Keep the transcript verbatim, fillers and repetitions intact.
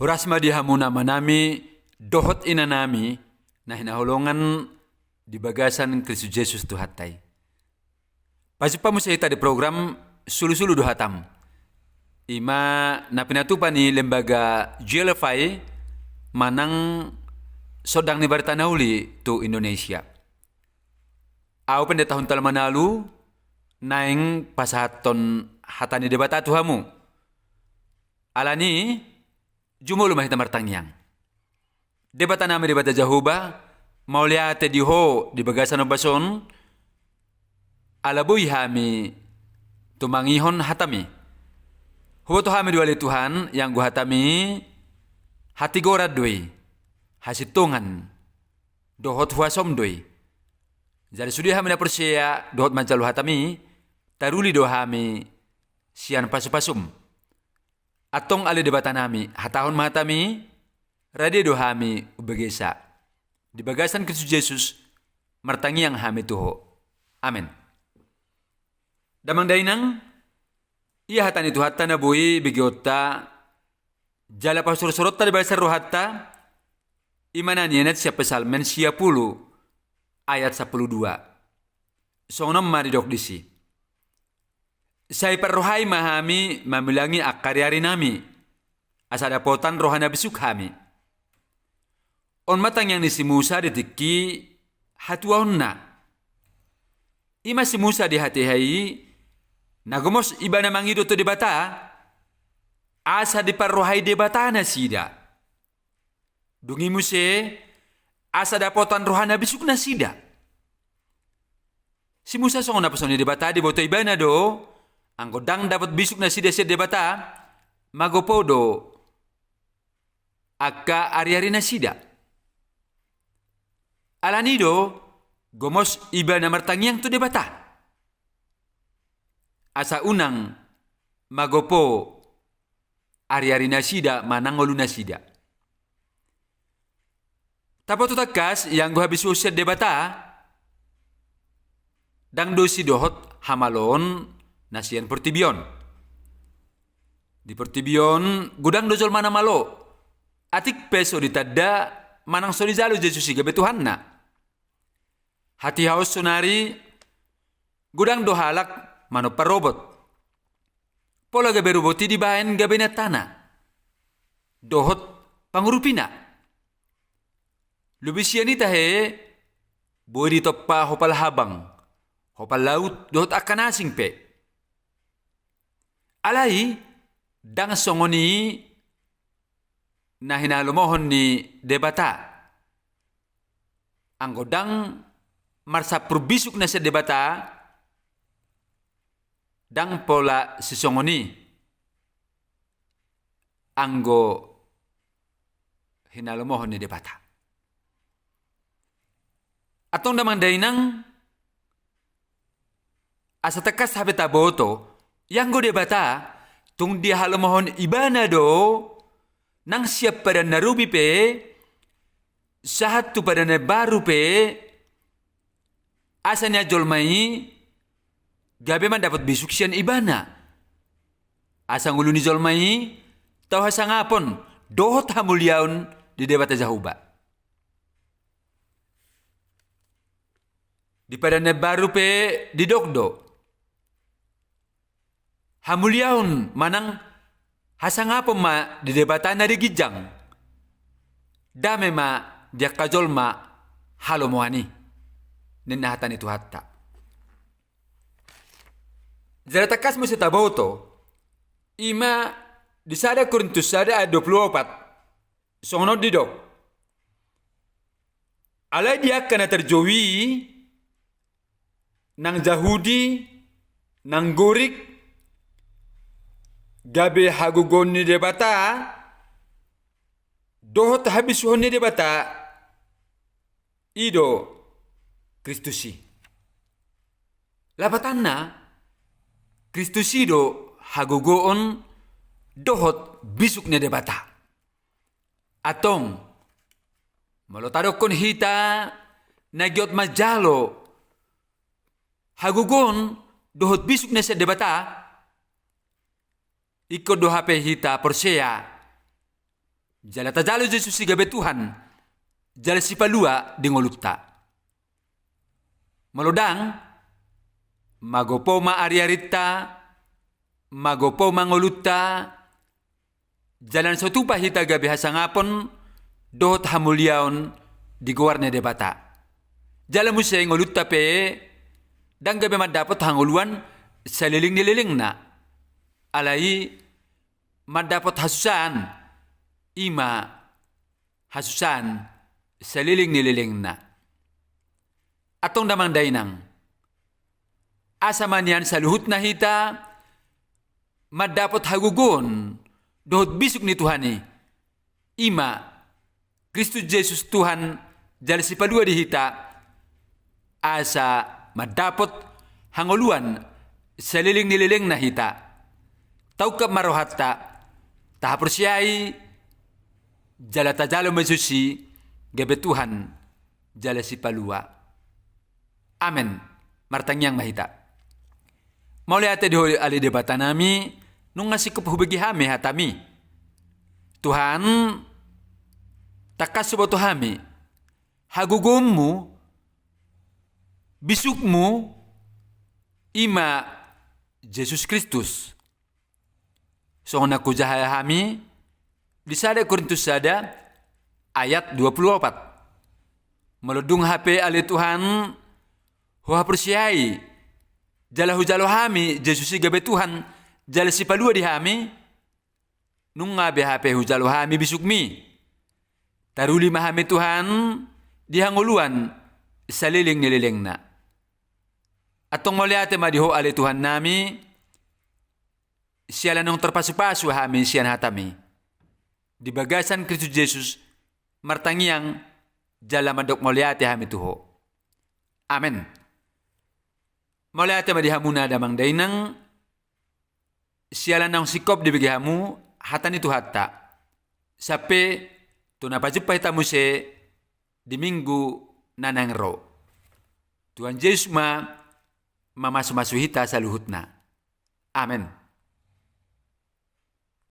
Horas ma di hamu amanami dohot inanami na hinaholongan di bagasan Kristus Jesus Tuhanta i. Pajumpang muse hita di program Sulusulu do Hatam, i ma na pinatupa ni lembaga J L F I manang Sondang ni Barita na Uli tu Indonesia. Ahu Pendeta Huntal Manalu naeng pasahathon hata ni Debata tu hamu. Alani, jumolo ma hita martangiang. Debatanami Debata Jahowa, mauliate di Ho di bagasan ombas on, ala boi hami tumangihon hatami. Huboto hami do ale Tuhan, ianggo hatami hatigoran do i, hasintongan dohot huasom do i. Jadi sude hami na porsea dohot manjalo hatami, taruli do hami sian pasupasum. Antong ale Debatanami, hatahon ma hatami, rade do hami umbegesa. Di bagasan Kristus Jesus martangiang hami tu Ho. Amen. Damang dainang, ia hata ni Tuhanta na boi begeonta jala pasursuronta di bagasan rohanta, i ma na nienat sian Psalmen sia pulu ayat sampulu dua. Songon on ma didok disi: Sai parrohai ma hami mamilangi angka ariarinami, asa dapotan roha na bisuk hami. On ma tangiang ni si Musa di tingki hatuaonna. I ma si Musa di hatiha i, na gomos ibana mangido tu Debata, asa diparrohai Debata nasida. Dung i muse, asa dapotan roha na bisuk nasida. Si Musa songon naposo ni Debata, diboto ibana do, anggo ndang dapot bisuk nasida sian Debata, magopo do angka ariari nasida. Alani do, gomos ibana martangiang tu Debata, asa unang magopo ariari nasida manang ngolu nasida. Taboto tangkas, ianggo habisuhon sian Debata, ndang do sidohot hamaloon na sian portibi on. Di portibi on godang do jolma na malo, atik pe so ditanda manang so dijalo Jesus i gabe Tuhanna. Hatiha on sonari godang do halak manompa robot. Pola gabe robot i dibaen gabe inantana dohot pangurupina. Lobi sian i tahe, boi ditompa hopal habang, hopal laut dohot angka na asing pe. Alai ndang songon i na hinalomohon ni Debata. Anggo ndang marsampur bisuk na sian Debata, ndang pola sisongon i anggo hinalomohon ni Debata. Antong damang dainang, asa tangkas hape taboto, ianggo Debata, tung dihalomohon ibana do, nang sian padan na robi pe, sahat tu padan na baru pe, asa nian jolma i gabe mandapot bisuk sian ibana. Asa ngolu ni jolma i tau hasangapon dohot hamuliaon di Debata Jahowa. Di padan na baru pe didok do, hamuliaon manang hasangapon ma di Debata na di ginjang. Dame ma di angka jolma halomoan i, ninna hata ni Tuhanta. Jala tangkas muse taboto, i ma di sada Korintus sada ayat dua pulu opat. Songon on didok: Alai di angka na tarjou i, nang Jahudi, nang Gorik, gabe hagogoon ni Debata dohot habisuhon ni Debata, i do Kristus i. Lapatanna, Kristus i do hagogoon dohot bisuk ni Debata. Antong, molo tadokkon hita na giot manjalo hagogoon dohot bisuk na sian Debata, ingkon do hape hita porsea Jala tajalo Jesus i gabe Tuhan, jala sipalua di ngolunta. Molo dang, magopo ma ariarinta, magopo ma ngolunta, jala so tupa hita gabe hasangapon dohot hamuliaon di goar ni Debata. Jala muse ngolunta pe dang gabe mandapot hangoluan saleleng ni lelengna. Alai mandapot hasusaan, i ma hasusaan saleleng ni lelengna. Antong damang dainang, asa ma nian saluhutna hita mandapot hagogoon dohot bisuk ni Tuhan i, i ma Kristus Jesus Tuhan jala sipalua di hita, asa mandapot hangoluan saleleng ni lelengna hita. Taungkap ma rohanta, tahaporseai, jala tajalo ma Jesus i gabe Tuhan jala sipalua. Amen. Martangiang ma hita. Mauliate di Ho ale Debata nami, nunga singkop hubege hami hatami. Tuhan, tangkas huboto hami hagogoonmu, bisukmu, i ma Jesus Kristus. Songon na hujaha hami di sada Korintus sada ayat dua pulu opat. Molo dung hape ale Tuhan, huhaporseai jala hujalo hami Jesus i gabe Tuhan jala sipalua di hami, nunga be hape hujalo hami bisukmi. Taruli ma hami Tuhan di hangoluan saleleng ni lelengna. Antong mauliate ma di Ho ale Tuhan nami, siala naung tarpasupasu hami sian hatami. Di bagasan Kristus Jesus martangiang jala mandok mauliate hami tu Ho. Amen. Mauliate ma di hamuna damang dainang, siala naung singkop dibege hamu hata ni Tuhanta. Sampe tu na pajumpa hita muse di minggu na naeng ro. Tuhan Jesus ma mamasumasu hita saluhutna. Amen.